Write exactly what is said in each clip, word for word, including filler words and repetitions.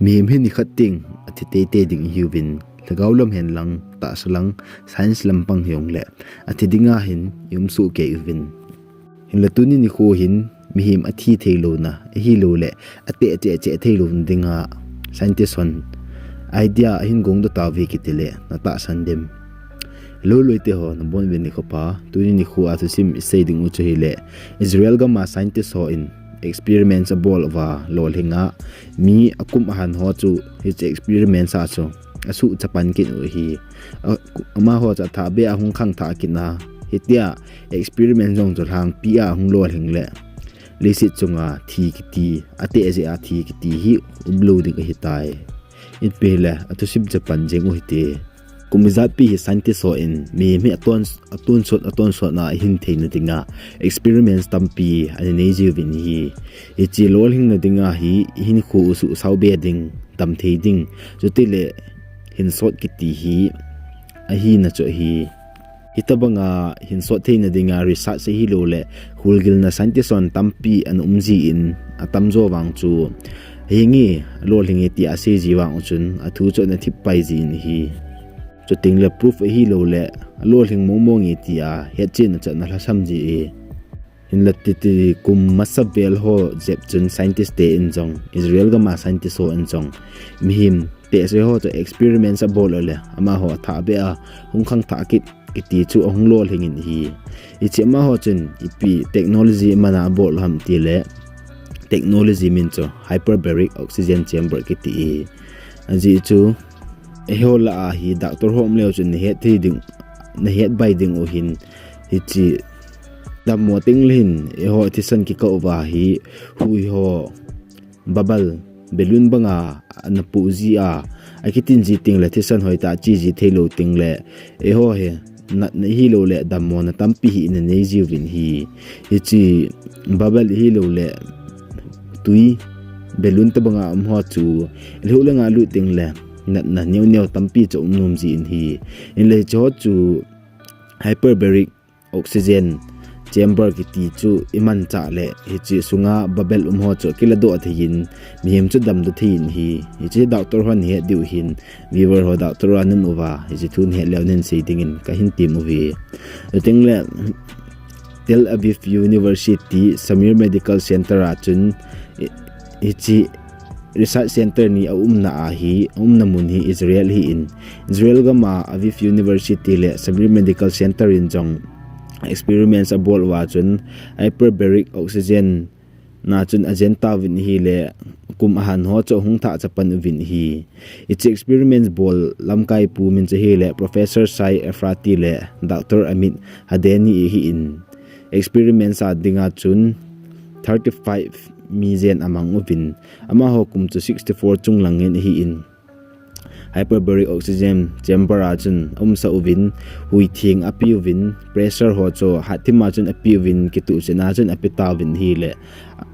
Mihem hi nikhat teng athi teitei ding ihiuvin, lhagao lam hen lang, tahsa lang, science lampang hijongle athi dinga hin i-um soh kei uvin. Hinla tuni nikho hin mihem athi theilouna, ahilouleh ateh cheh cheh theilouna dinga scientist hon idea ahin gongdoh tauve kitile natahsan dem? Hello loite ho, nabonuvin nikho pha. Tuni nikho a thusim isei ding u chu hile, Israel gam a scientist hon experiments abol uva, lolhinga mi akum ahan ho chu hiche experiments a chu asuh chapan kit u ahi. Amaho chu athahbeh a hung khangthah kit a, hitia experiment jong chu lhangpi a hung lolhing le leiset chunga thi kiti, ateh jeh a thi kiti hi umlou ding ahitai. Ipi hile athusim chapan jeng u hite. Kum ijatpi hi scientist hon mihem hi atonsot atonsot a ahin theina dinga experiments tampi ana neijiuvin ahi. Hiche lolhingna dinga hi ihinkho u suhsao be ding, damthei ding, chutile hinsot kiti hi ahina chu ahi. Hitobanga hinsot theina dinga research ahilouleh holgilna scientist hon tampi ana umjin, atamjo vang chu hinge, alolhinge tia aseiji vang uchun athu chu ana thippai jin ahi. Chutengle proof ahilouleh alolhing mongmonge tia hetchenna chu ana lhasam ji e. Hinla titi kum masa vel ho jep chun scientist ten jong, Israel gam a scientist hon jong mihem tehse ho chu experiments abol uleh amaho athahbeh a hung khangthah kit kiti chu ahung lolhingin ahi. Hiche amaho chun ipi technology mana abol u ham tile, technology min chu hyperbaric oxygen chamber kiti ahi. Ajeh chu eiho lah a hi doctor ho umleu chun nahet thei ding, nahet bai ding u ahin, hiche dammo tengle hin eiho thisan kikah uva hi hui ho bubble, balloon banga ana poh ji a, akitin ji tengle thisan hoitah a cheji theilou tengle eiho hi natna ahilouleh dammona tampi hi ina neijiuvin ahi. Hiche bubble ahilouleh tui, balloon tobanga um ho chu ilhuh le ngalut tengle natna neoneo tampi chu umnom jin ahi. Hinla hiche ho chu hyperbaric oxygen chamber kiti chu imanchah le hiche sunga bubble um ho chu akiladoh theiyin mihem chu damdoh theiyin ahi. Hiche doctor hon nahet diu ahin, viewer ho doctor a naum uva hiche thu nahet leu nahin sei dingin kahin tem uve. Chutengle Tel Aviv University Shamir Medical Center a chun hiche research center ni aumna a hi, aumna mun hi Israel ahin, Israel gam a Aviv University le Shamir Medical Center in jong experiments abol uva chun hyperbaric oxygen na chun ajen tauvin ahile kum ahan ho chu ahung thah chapan uvin ahi. Hiche experiments bol lamkai pu min chu hile Professor Shai Efrati le Doctor Amit Hadeni ahin, experiments a dinga chun thirty five mi jen amang uvin, amaho kum chu sixty four chung langin ahin, hyperbaric oxygen chamber a chun aumsah uvin, hui theng apeuvin, pressure ho chu hatthim a chun apeuvin, kituhchenna chun apetauvin ahile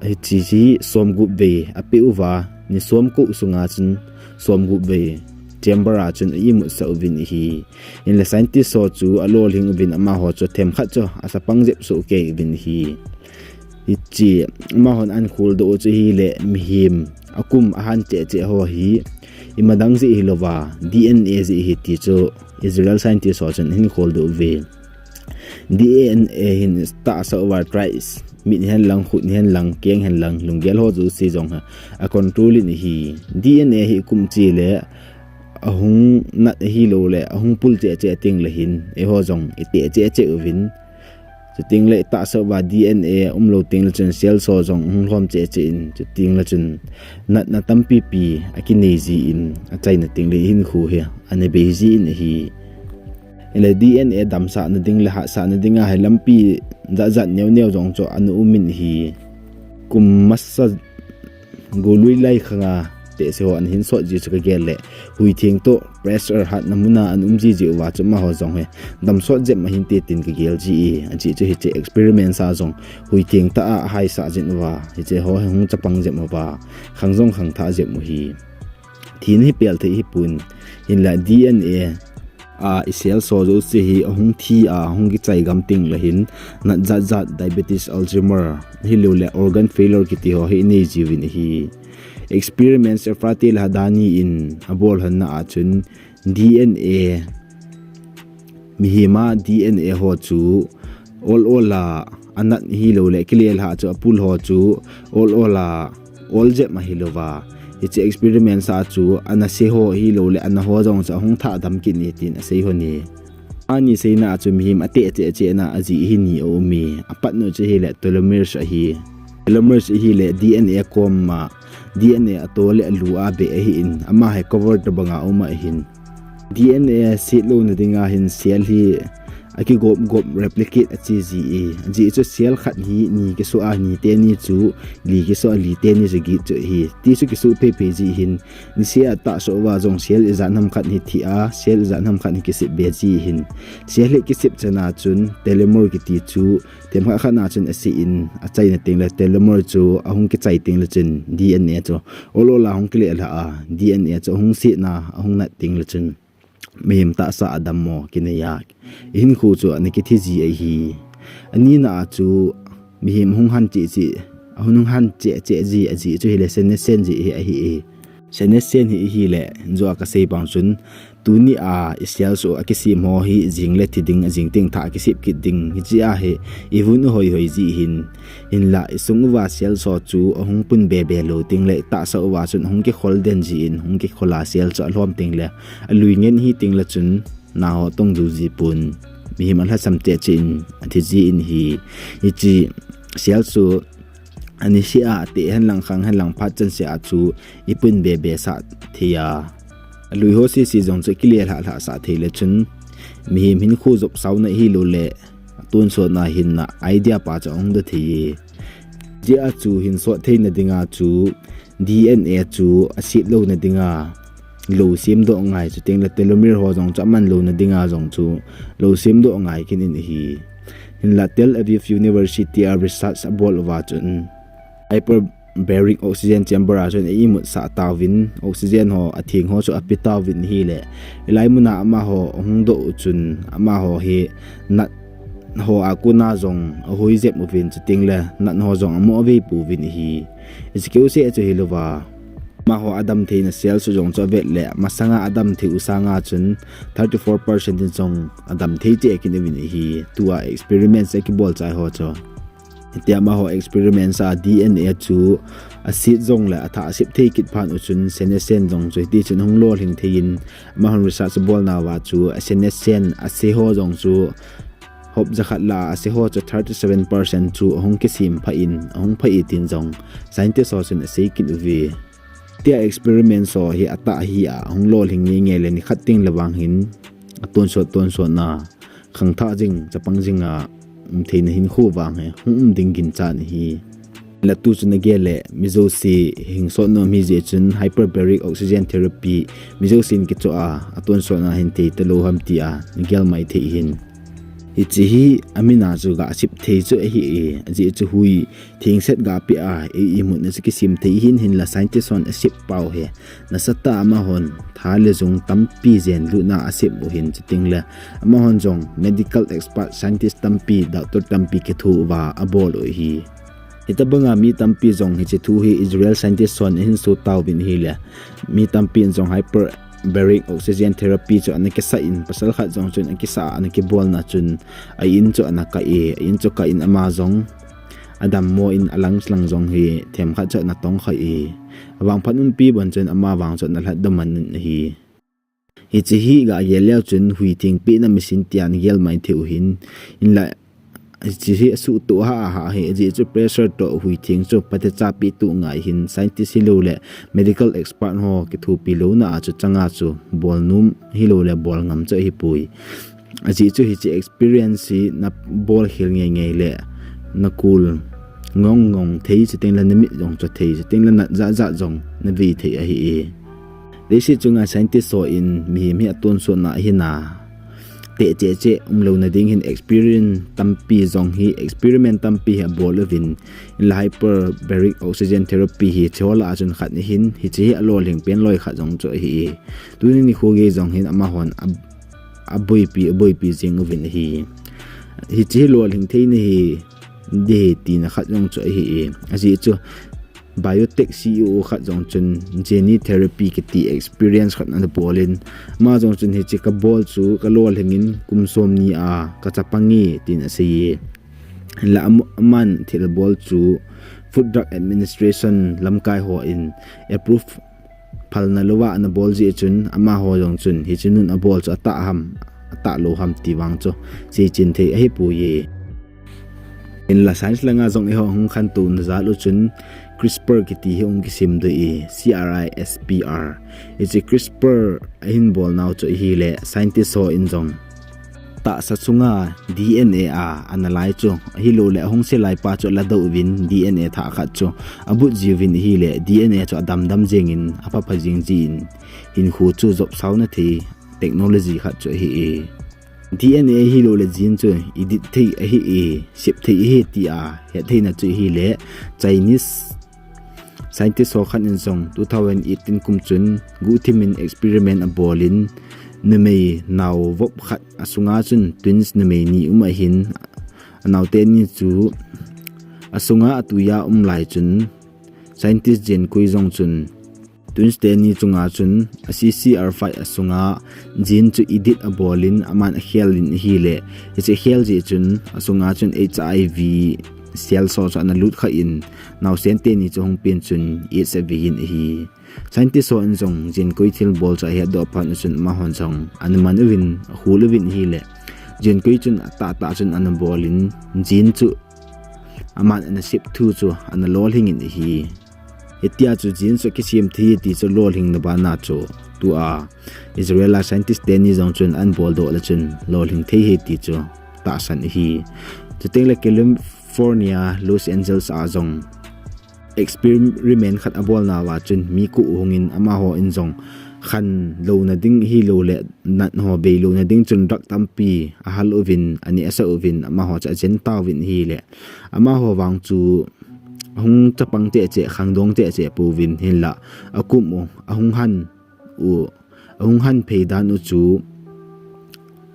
hiche hi somgup vei apeuva, ni somko sunga chun somgup vei chamber a chun a-imutsah uvin ahi. Hinla scientist ho chu alolhing uvin, amaho chu themkhat chu achapang jep soh kei uvin ahi. Hiche amahon ahin kholdoh u chu hile mihem akum ahan cheh cheh ho hi imadang jeh hilouva D N A jeh ahi ti chu Israel scientist ho chun ahin kholdoh uve. D N A hin tahsa uva trace, mit hihen lang, khut hihen lang, keng hihen lang, lunggel ho jouse jong hi acontrol in ahi. D N A hi ikum cheh le ahung nat ahilouleh ahung pul cheh cheh tengle hin eiho jong iteh cheh cheh uvin, chutengle itahsa uva D N A umlou tengle chun cells ho jong ahung lhom cheh cheh in, chutengle chun natna tampi pi akinei jin, achaina tengle ihinkho hi ana bei jin ahi. Hinla D N A damsahna ding le hatsahna dinga hi lampi jat jat neo neo jong chu ana umin ahi. Kum masa golui lai khanga tehse ho ana hinsot ji chu kagel le, hui theng toh pressure hatna muna ana um jiji uva chu amaho jong hi damsot jep ma hinte tin kagel ji e. Ajeh chu hiche experiments a jong hui theng tah a ahaisah jin uva, hiche ho hi hung chapang jep uva, khang jong khangthah jep u ahi. Thina hi pel thei hipon, hinla D N A a i cells ho jouse hi ahung thi a, ahung kichai gam tengle hin nat jat jat, diabetes, Alzheimer, ahilouleh organ failure kiti ho hi inei jiuvin ahi. Experiments Efrati le Hadani in abol hon na a chun D N A, mihem a D N A ho chu ol ol a anat hilou le kilel ha chu apul ho chu ol ol a ol jep ma hilou va. Hiche experiments a chu ana se ho hilou le ana ho jong chu ahung thah dam kit ni tin asei hon e. Ani seina a chu mihem ateh cheh cheh na aji hi ni a um e. Apat nu chu hile telomeres ahi. Telomeres hile D N A kom ma D N A atol le alu a be ahi in ama hi cover to banga um ahin. D N A set lou na dinga hin cell hi akigop gop replicate achi ji e. Aji chu cell khat hi ni kisu a ni teni chu li kisu a li teni chu git chu hi. Ti chu kisu phei phei ji hin. Niseh a tahsa uva jong cell ijat ham khat hi thi a, cell ijat ham khat hi kisep be ji hin. Cell hi kisep chana chun telomere kiti chu themkhat khat na chun ase in achaina teng le telomere chu ahung kichai teng le chun D N A chu ol ol a hung kile lha a, D N A chu ahung set na ahung nat teng le chun mihem tahsa adam mo kinei a hinkho chu ana kithi ji ahi. Anina a chu mihem hung han cheh cheh, ahung hung han cheh cheh ji aji chu hile senescent ji hi ahi e. Senescent hi hile jo a kasei bang chun tuni a i cell chu akisem ho hi jing le thi ding ajing teng tha akisep kit ding hiche a hi ivun u hoi hoi ji hin. Hinla isung uva cell ho chu ahung pun be be lou teng le tahsa uva chun ahung kikhol den ji in hung kikhol a cell chu alhom teng le alui ngen hi teng le chun na ho tong ju ji pun. Mihem alhasam cheh cheh in athi ji in hi. Hiche cell chu aniseh a ateh hen lang khang hen lang phat chan seh a chu ipun be be sah thei a. Alui ho seh seh jong chu kile lha lha sah thei le chun mihem hinkho jop sao na hilou le atonsot na hin na idea pa chu ahung da thei e. Jeh a chu hin sot theina dinga chu D N A chu aset lou na dinga lou sem doh ngai chu teng le telomere ho jong chu aman lou na dinga jong chu lou sem doh ngai kit in ahi. Hinla Tel Aviv University a research abol uva chun hyperbaric oxygen chamber a chun a imut sah tauvin oxygen ho atheng ho chu ape tauvin hile hilai mun a amaho ahung doh u chun amaho hi nat ho a kona jong ahui jep uvin chu teng le nat ho jong amo avei pouvin ahi. Hiche keu seh chu hilou va. Amaho adam theina cell chu jong chu avet le masanga adam thei u sanga chun thirty four percent in jong adam thei cheh kit uvin ahi. Tua experiments akibol chai ho chu. Hitia amaho experiments a D N A chu aset jong le athah asep thei kit phat u chun senescent jong chu hiti chun hung lolhing thei in amahon research abol nauva chu a senescent ase ho jong chu hop jakhat la ase ho chu thirty seven percent chu ahung kisem pha in ahung pha e tin jong scientist ho chun asei kit uve. Tia experiments ho hi atah hi a ahung lolhing ngei ngei le nikhat teng le vang hin atonsot tonsot na khangthah jing chapang jing a um theina hinkho vang hi hung um ding ginchat ahi. La tu chu nagel le mi jouse hingsot nom hi jeh chun hyperbaric oxygen therapy mi jousen kichoh a atonsot na hin thei talou ham tia nagel mai thei hin. Hiche hi amin a chu ga sep thei chu ahi e, ajeh chu hui thengset ga pe a, ei imutna chu kisem thei hin hinla scientist hon asep pau hi nasatah a amahon tha le jung tampi jen lutna asep u hin chuteng le amahon jong medical expert scientist tampi, doctor tampi kitho uva abol u ahi. Hitabanga mi tampi jong hiche thu hi Israel scientist hon ahin so tauvin ahile mi tampi in jong hyperbaric oxygen therapy chu ana kisah in pasal khat jong chun akisah a ana kibolna chun a in chu ana kah e, a in chu kah in ama jong adammo in a lungs lang jong hi themkhat chu ana tongkha e. Avangphat umpi bon chun ama vang chu ana lhatdoh man in ahi. Hiche hi ga gel leu chun hui theng pehna machine tia ana gel mai thei u hin, hinla hiche hi asuhtoh hah hah hi, ajeh chu pressure toh hui theng chu phatecha pehtoh ngai hin scientist hilou le medical expert ho kithopi louna a chu changa chu bolnom hilou le bolngam chu ahipoi. Ajeh chu hiche experience hi nabol khel ngei ngei le nakul ngong ngong thei chuteng le namit jong chu thei chuteng le nat jat jat jong navei thei ahi e. Leiset chunga scientist ho in mihem hi atonsotna ahina, teh cheh cheh umlouna ding hin experience tampi jong hi, experiment tampi hi abol uvin, hinla hyperbaric oxygen therapy hi hiche ho lah a chun khat ahin, hiche hi alolhing pen loi khat jong chu ahi e. Tuni nikho gei jong hin amahon a, aboipi, aboipi jing uvin ahi. Hiche hi lolhing theina hi ding ahi tina khat jong chu ahi e. Ajeh chu Biotech C E O khat jong chun gene therapy kiti experience khat ana bol in, ama jong chun hiche kabol chu kalolhing in kum som ni a kachapa nge tin asei e. Hinla am-, aman thil abol chu Food Drug Administration lamkai hon approve phalna louva ana bol jeh chun amaho jong chun hiche nun abol chu atah ham, atah lou ham ti vang chu seichen thei ahipoi e. Hinla science langa jong eiho hung khantouna jal u chun CRISPR kiti hi hung kisemdoh e, C R I S P R. Hiche CRISPR ahin bolnau chu ahile scientist hon jong tahsa chunga D N A a analyze chu, ahilouleh ahung se laipa chu aladoh uvin D N A thah khat chu abut jiuvin ahile D N A chu adamdam jengin aphapha jing jin hinkho chu jopsauna thei technology khat chu ahi e. D N A ahilouleh gene chu edit thei ahi e, sep thei ahi tia hettheina chu ahile Chinese scientist ho khat in jong two thousand eighteen kum chun guhthim in experiment abol in numei nao vop khat asunga chun twins numei ni um ahin, anaote ni chu asunga atui a um lai chun scientist Jian Kui jong chun twins teni chunga chun a C C R five asunga gene chu edit abol in aman akhel in ahile, hiche khel jeh chun asunga chun H I V cells ho chu analut kha in naosen teni chu hung pen chun AIDS avehin ahi. Scientist hon jong Jian Kui thilbol chu ahetdoh phat u chun amahon jong ana man uvin, ahul uvin ahile, Jian Kui chun atahtah chun ana bol in gene chu aman ana sep thu chu ana lolhing in ahi. Hitia chu gene chu akisem thei ti chu lolhingna bana chu tua Israel a scientist teni jong chun ana boldoh le chun lolhing thei ahi ti chu tahsan ahi. Chutengle California, Los Angeles a jong experiment khat abolnauva chun mi ko hung in amaho in jong khanlouna ding ahilouleh natna ho beilouna ding chun drug tampi ahal uvin, anehsah uvin, amaho chu ajen tauvin ahile, amaho vang chu ahung chapang cheh cheh, khangdong cheh cheh pouvin hinla akum u, ahung han u, ahung han phei dan u chu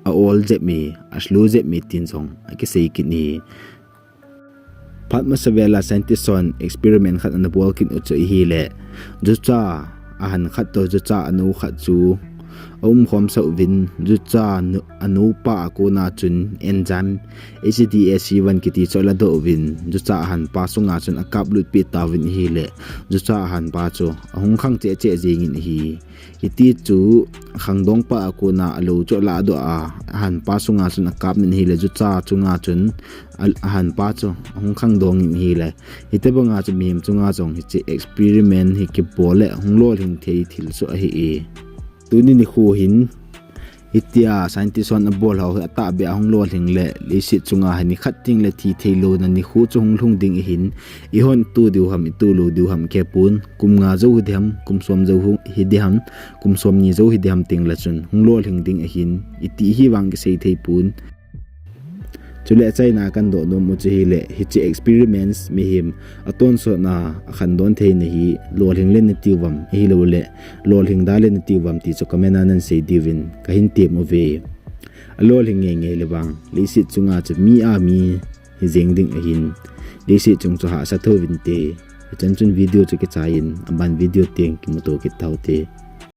a-ol jep e, a-slow jep e tin jong akisei kit e. Phat masa vel a scientist hon experiment khat ana bol kit u chu ahile, jucha ahan khat toh jucha anu khat chu aumkhomsah uvin, jucha anu, anupa a kona chun enzyme, H D A C one kiti chu aladoh uvin, jucha ahanpa sunga chun akaplutpeh tauvin ahile, jucha ahanpa chu ahung khang cheh cheh jengin ahi. Hiti chu khangdongpa a kona alou chu alahdoh a, ahanpa sunga chun akap in ahile, jucha chunga chun a, ahanpa chu ahung khangdong in ahile, hitobanga chu mihem chunga jong hiche experiment hi kibol le hung lolhing thei thil chu ahi e. Tuni nikho hin hitia scientist hon abol ho hi atahbeh a hung lolhing le leiset chunga hi nikhat tengle thi theilouna nikho chu hung lhung ding ahin, eihon ito diu ham, ito lou diu ham kihepon, kum nga jou hiding ham, kum som jou hiding ham, kum somni jou hiding ham tengle chun hung lolhing ding ahin, iti hi vang kisei theipon. Chule achaina a kadoh nom u chu ahile, hiche experiments mihem atonsot na akhandon theina hi lolhing le natiuvam, ahiloule lolhing da le natiuvam ti chu comment a nansei diuvin kahin tem uve. Alolhing ngeingei le vang leiset chunga chu mi a mi hijeng ding ahin, leiset chung chu hahsa thouvinte. Hichan chun video chu kichai in, aban video teng kimuto kit taute.